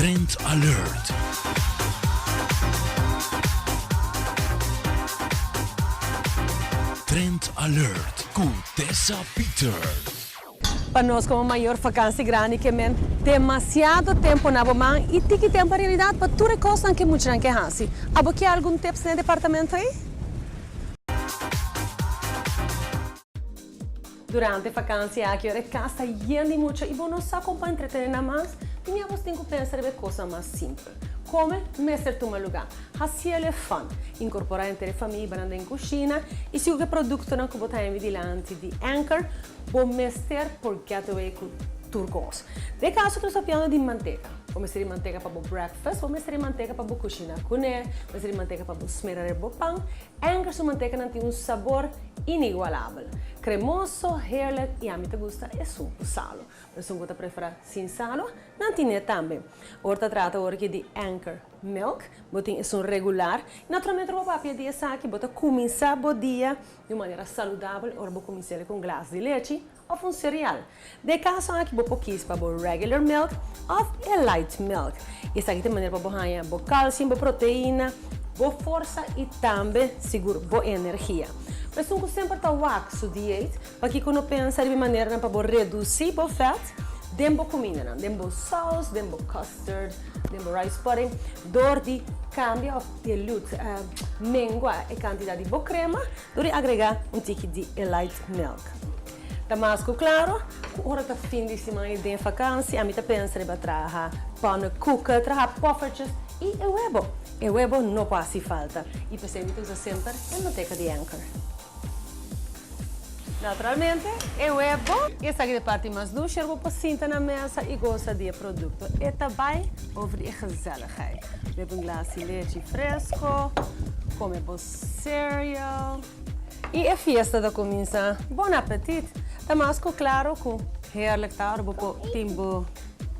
Trend Alert. Trend Alert ku Tessa Peters. Pa nos komo mayor fakansi grandi ke men demasiado tempo na bo man i tiki tempo en realidat pa tur e kosnan ke muchanan ke hasi. Abo ke algun tips na e departamento ei? Durante e fakansi aki ora e kas ta yen di mucha i bo no sa kon pa entretene nan mas, tin ya bos tin ku pensa riba e kosnan mas simpel. Kome mester tuma lugá. Hasiel e fun. Inkorporá henter e famia i banan den kushina i sigur ku e produktonan ku bo ta hembi dilanti di Anchor bo mester por get away ku tur kos. Den e kaso ku nos ta papiando di manteka. Bo mester di manteka pa bo breakfast, bo mester di manteka pa bo kushina kuné, bo mester di manteka pa bo smera riba bo pan. Anchor su mantekanan tin un sabor inigualabel. Cremoso, heerlijk y ami ta gusta esun cu salo. Pero esun cu ta prefera sin salo, nan tine tambe. Ora ta trata ora ki di Anchor Milk, bo tin esun regular. Y naturalmente ora bo papia di esaki, bo ta cuminsa bo dia di un manera saludabel ora bo cumins'el cu un glas di lechi of un cereal. Den e caso aki bo por kies pa bo regular milk of e light milk. Esaki ta e manera pa bo haña bo calcium, bo proteina, bo forsa y tambe sigur bo energia. Pa esun cu semper ta wak su dieet, pakico no pensa riba e maneranan pa bo reduci bo vet den bo cumindanan, den bo saus, den bo custard, den bo rice pudding, door di cambia of dilute, mengua e cantidad di bo crema door di agrega un tiki di e light milk. Ta mas ku klaro ku ora ta fin di siman i den fakansi ami ta pensa riba traha pannenkoeken, traha poffertjes i e webo. E webo no por hasi falta i p'esei mi ta usa semper e manteka di Anchor. Naturalmente e webo. I esaki ta e parti mas dushi ora bo por sinta na mesa i gosa di e produkto. E ta bai over di e gezelligheid. Bebe un glas di lechi fresco, kome bo cereal. I e fiesta ta kuminsá. Bon apetit! Ta mas ku klaro ku heerlijk ta ora bo por tin bo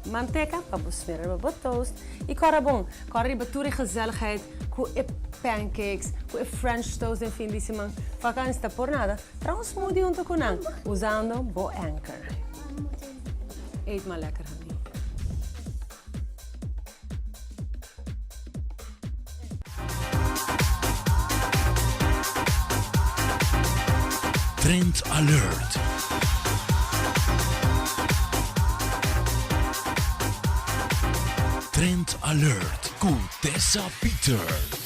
manteka pa bo smera riba bo toast. I kòrda bon, kòrda riba tur e gezelligheid ku e pancakes, ku e french toast den fin di siman. Vakansi ta por nada. Traha un smoothie hunto ku nan usando bo Anchor. Eet maar lekker, honey. Trend Alert. Trend Alert ku Tessa Peters.